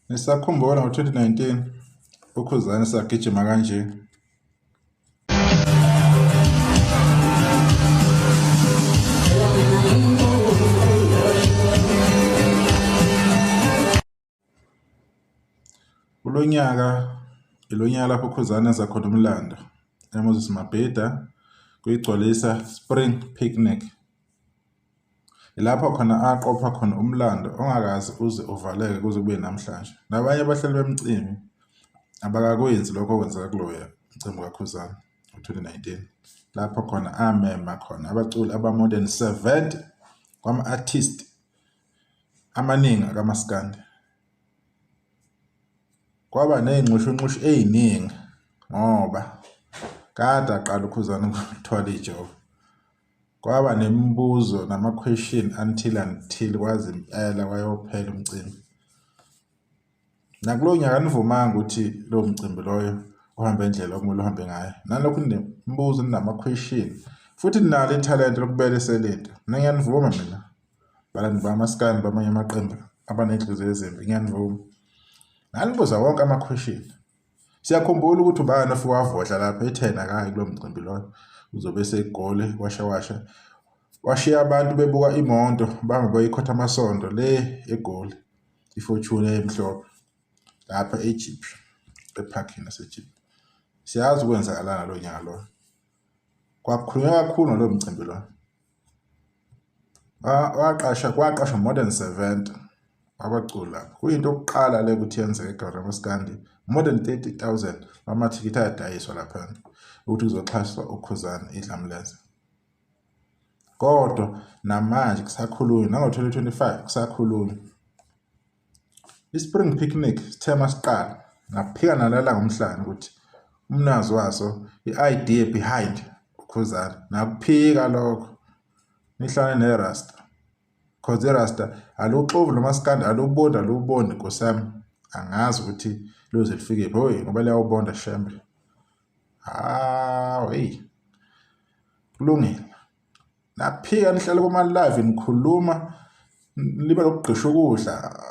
Nisakhumbula ngo-2019 uKhuzani sagijima kanje. Kulo nyaka ilo nyaka lapho uKhuzani enza khona umlando eMoses Mabhida kuyigcwalisa Spring Picnic. Ilapho khona aqopha khona umlando ongakaze uze uvaleke kuze kube namhlanje. Nabanye abahleli bemicimbi abakakwenzi lokho okwenzeka kuloya mcimbi kaKhuzani ngo-2019 lapho khona amema khona abaculi aba-more than 70 kwama-artist amaningi akamaskandi. Kwaba ney'nxushunxushu ey'ningi ngoba kade aqala uKhuzani ukuthwala ijova. Kwaba nemibuzo nama-question until until kwaze impela kwayophela umcimbi. Nakulowo nyaka anivumanga ukuthi lowo mcimbi loyo uhambe ngendlela okumele uhambe ngayo. Nalokhu ninemibuzo ninama-question futhi ninalo ithalente lokubelesela into. Mina ngiyanivuma mina balandi bamaskandi bamanye amaqembu abaney'nhliziyo ezimbi ngiyanivuma. Nganibuza wonke ama-question. Siyakhumbula ukuthi ubani ofike wavohla lapha ethena akayi kulo mcimbi loyo uzobe eseGoli washa washa washiya abantu bebuka imoto bambe bayikhotha amasondo le eGoli iFortuner emhlophe lapha eJeep ephakini laseJeep. Siyazi ukwenzakalana lo nyaka loyo. Kwakhulunywa kakhulu ngalowo mcimbi loyo. Waqasha kwaqashwa more than 70 abaculi lapho. Kuyinto yokuqala le ukuthi yenzeke eGauteng Maskandi. More than 30,000 amathikithi ayadayiswa laphana ukuthi kuzoxhaswa uKhuzani Idlamlenze. Kodwa namanje kusakhulunywa nango-2025 kusakhulunywa. I-Spring Picnic sithe masiqala ngaphika nalala ngomhlane ukuthi umnazi waso i-idea behind uKhuzani nakuphika lokho nihlale nerasta cause irasta aluxovi nomaskandi alubondi alubondi nkosi yami angazi ukuthi luze lufike phi hoyi ngoba liyawubonda shembe hawu eyi kulungile. Naphika nihlale kuma-live nikhuluma nibe lokugqisha ukudla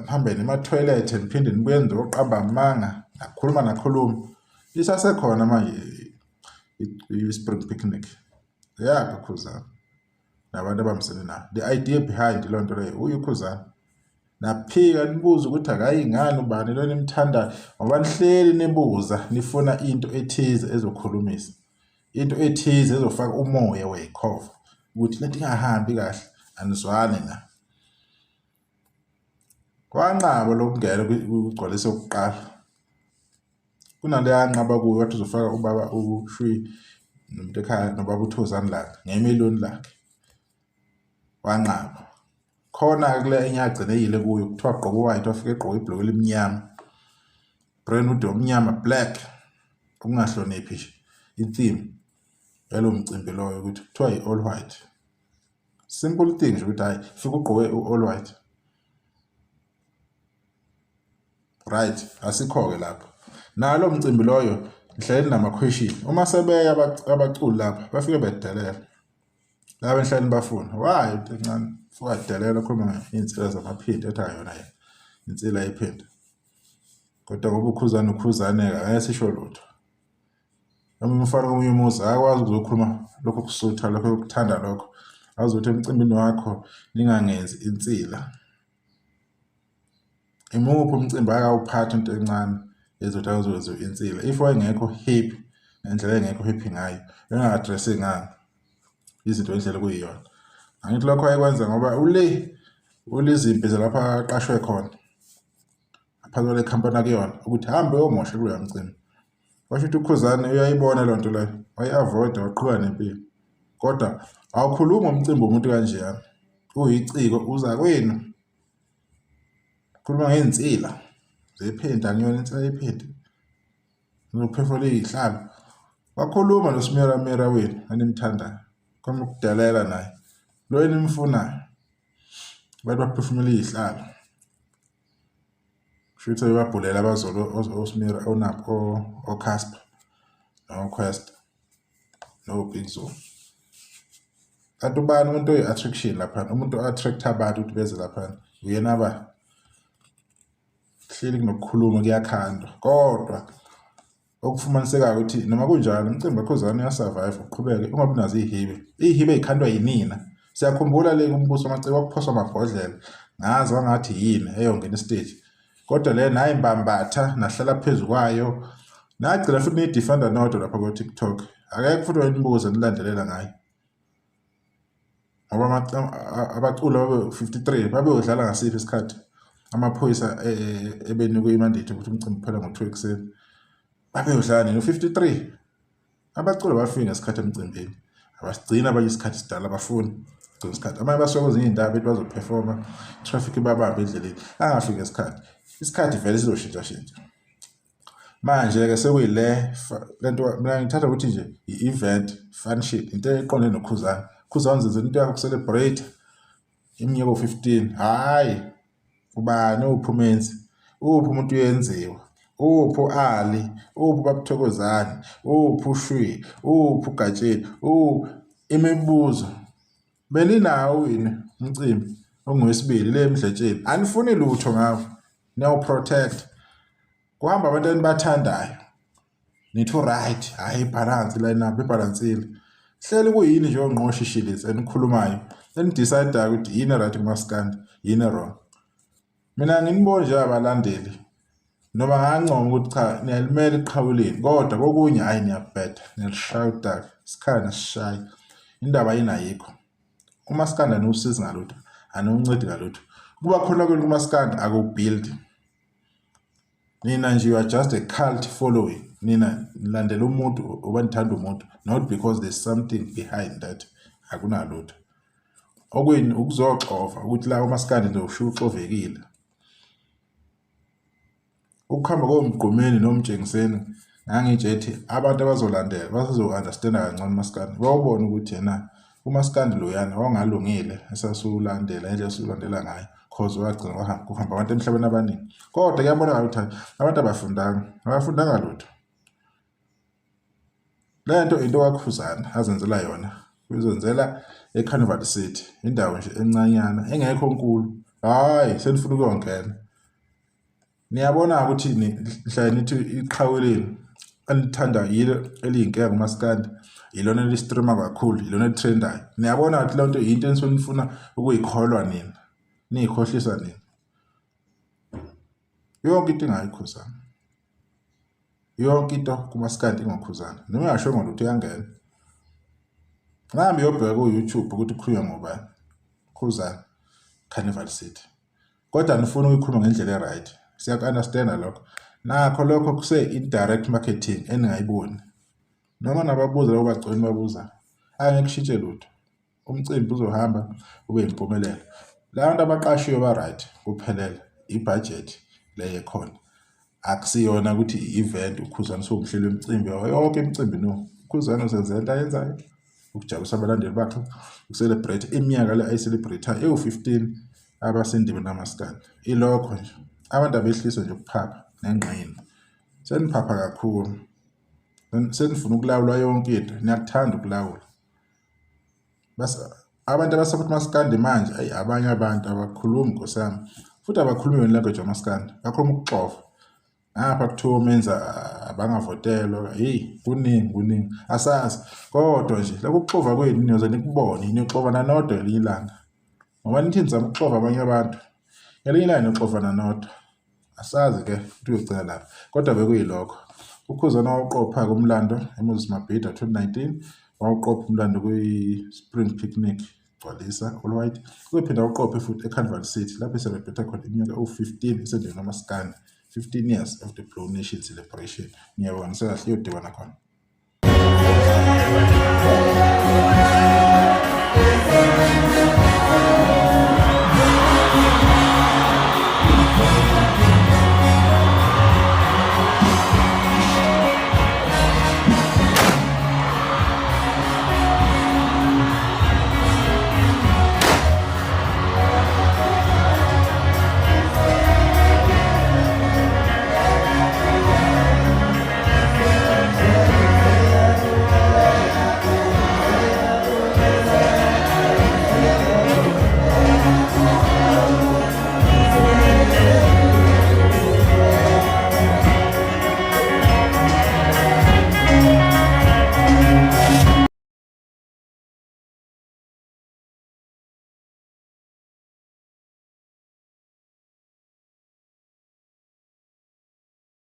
nihambe nema-toilet niphinde nibuye nizoqamba amanga nakhuluma nakhuluma isasekhona manje i-spring picnic yakhe uKhuzani nabantu abambisene nayo the idea behind loo nto leyo uye uKhuzani naphika nibuza ukuthi akayi ngani ubani lo nimthandayo ngoba nihleli nibuza nifuna into ethize ezokhulumisa into ethize ezofaka umoya wekhova ukuthi lento ingahambi kahle anizwani na kwanqaba lokungena kugcwalise ukuqala kunaleya nqaba kuyo wathi uzofaka ubaba ushwi nomuntu ekhaya nobaba uthozani lakhe ngemiliyoni lakhe wanqaba khona kule enye agcine eyile kuyo kuthiwa gqoka uwhite wafike egqoka ibhulukwe elimnyama brand hood omnyama black ukungahloniphi nje i-theme yalo mcimbi loyo ukuthi kuthiwa i-all white simple thing nje ukuthi hhayi fike ugqoke u-all white right asikho-ke lapho nalo mcimbi loyo ngihleli nama-question uma sebeya abaculi lapha bafike bedelela laba enhlali nibafuna why into encane wadelela khuluma ngey'nsila zamaphindi ethi akayona yena insila yephindi kodwa ngoba ukhuzane ukhuzane-ke angeke sisho lutho noma umfana komunye umuzi akakwazi ukuzokhuluma lokho kusutha lokho ukuthanda lokho azothi emcimbini wakho ningangenzi insila Imuphi umcimbi akawuphathi into encane ezothi akazokwenza insila if wayengekho happy ngendlela engekho happy ngayo enga-address-i ngani izinto ngendlela okuyiyona. Angithi lokho wayekwenza ngoba ule ulizimpi zalapha aqashwe khona phakathi kwale khampani akuyona ukuthi hambe uyomosha kuloya mcimbi. Kwasho ukuthi uKhuzani uyayibona loo nto leyo wayi-avoid-a waqhubeka nempilo. Kodwa awukhulumi ngomcimbi womuntu kanjeyana uyiciko uza kwenu. Khuluma ngey'nsila zephenti angiyona insila yephenti ngizophefumula iy'hlalo. Wakhuluma noSmiramira wenu enimthandayo khona ukudelela naye lo enimfunayo abantu baphefumula iy'hlalo. Kushuthi sebebabhulela abazolo oSmira oNapho oCasper noQuest noBig Zulu. Kanti ubani umuntu oyi-attraction laphana umuntu o-attract-a abantu ukuthi beze laphana uyena ba Hleli kunokukhuluma kuyakhandwa kodwa okufumanisekayo ukuthi noma kunjalo umcimbi kaKhuzani uyasurvive uqhubeke ungabi nazo iy'hibe. Iy'hibe y'khandwa yinina. Siyakhumbula le kumbuso amaciko kwakuphoswa amabhodlela ngazi wangathi yini eyongena isiteji. Kodwa le nayi mbambatha nahlala phezu kwayo nagcina futhi niyidefenda nodwa lapha ko-TikTok. Akekho futhi wayenibuza nilandelela ngayo. Ngoba abaculi babe-53 babeyodlala ngasiphi isikhathi amaphoyisa ebenikwe imandate ukuthi umcimbi uphela ngo-2 ekuseni. Babeyodlala nini? U-53. Abaculi abafiki ngesikhathi emcimbini. Abasigcini abanye isikhathi sidala abafuni gcina isikhathi. Abanye basuka kwezinye iy'ndawo bethi bazophefoma, traffic ibabambe endleleni. Angafiki ngesikhathi. Isikhathi vele sizoshintshashintsha. Manje-ke sekuyile lento mina ngithatha ukuthi nje i-event function into eqonde noKhuzani. Khuzani uzenzela into yakho uku-celebrate iminyaka ewu-15. Hhayi ubani uphi uMenzi? Uphi umuntu uyenziwa? Uphi u-Ali? Uphi uBab'Thokozani? Uphi uShwi? Uphi uGatsheni? Imibuzo. Beninawo yini umcimbi ongowesibili le eMdletsheni? Anifuni lutho ngawo. Niyawu-protect. Kuhamba abantu enibathandayo. Nithi u-right, hhayi ibhalansi line up ibhalansile. Hleli kuyini nje ongqoshishilizi enikhulumayo enidecidayo ukuthi yini right kumaskandi yini wrong. Mina nginiboni njengabalandeli noma ngancoma ukuthi cha niyalimela iqhawe lenu kodwa kokunye hhayi niyabheda niyalishaya udaka isikhala nisishaye indaba yini ayikho. Umaskandi aniwusizi ngalutho aniwuncedi ngalutho. Kuba khona kwenu kumaskandi akuwubuild. Nina nje you are just a cult following. Nina nilandela umuntu oba nithanda umuntu not because there's something behind that. Akunalutho. Okwenu ukuzoxova ukuthi la umaskandi nje ushiya uxovekile. Ukuhamba komgqumeni nomtshengiseni ngangitshethi abantu abazolandela basazo-understanda kangcono umaskandi. Bawubone ukuthi yena umaskandi loyana wawungalungile esasiwulandela indlela esiwulandela ngayo cause wagcina wahamba kuhamba abantu emhlabeni abaningi. Kodwa kuyabonakala ukuthi abantu abafundanga, abafundanga lutho. Le nto into kaKhuzani azenzela yona uyizenzela eCarnival City indawo nje encanyana engekho nkulu. Hhayi senifuna ukuyongena. Niyabona ukuthi nihlale nithi iqhawe lenu enilithanda yilo eliyinkinga kumaskandi yilona elistrima kakhulu yilona elitrendayo. Niyabona ukuthi leyo nto yinto enisuke nifuna ukuyikholwa nina niyikhohlisa nina. Yonke into ingayikhuzana. Yonke into kumaskandi ingokhuzana. Noma ingashongo lutho iyangena. Ngihambe uyobheka ku-YouTube ukuthi kukhulunywa ngobani. Khuzani, Carnival City. Kodwa nifuna ukuyikhuluma ngendlela e-right. Siyaku-understand-a lokho. Nakho lokho kuse-indirect marketing eningayiboni. Noma nababuza labo bagcina babuza, angeke kushintshe lutho. Umcimbi uzohamba ube yimpumelelo. La bantu abaqashiwe ba-right kuphelele ibhajethi le ekhona. Akusiyona ukuthi i-event uKhuzani usewumhleli wemicimbi yonke imicimbi no. UKhuzani uzenzela into ayenzayo ukujabulisa abalandeli bakhe, uku-celebrate iminyaka le ayi-celebrate-ayo ewu-15 abasendimeni kamaskandi. Ilokho nje abantu abehlise nje ukuphapha nengqina. Seniphapha kakhulu. Senifuna ukulawulwa yonke into, niyakuthanda ukulawula. Bas abantu abasapota umaskandi manje ayi abanye abantu abakhulumi nkosi yami futhi abakhulumi yona language yamaskandi bakhuluma ukuxova. Ngapha kuthiwa omenza abangavotelwa heyi kuningi kuningi asazi kodwa nje lokhu kuxova kwenu niyoze nikubone niyoxovana nodwa ngelinye ilanga ngoba nithi nizama ukuxova abanye abantu ngelinye ilanga niyoxovana nodwa. Asazi-ke ukuthi uyogcina laphi kodwa bekuyilokho. UKhuzani wawuqopha-ke umlando eMoses Mabhida 2019 wawuqopha umlando kwi-Spring Picnic Gcwalisa All White uzophinde awuqophe futhi eCarnival City lapho ecelebrate khona iminyaka ewu-15 esendlini kamaskandi 15 years of the Blue Nation celebration. Ngiyabonga ngisekahle iyodibana khona.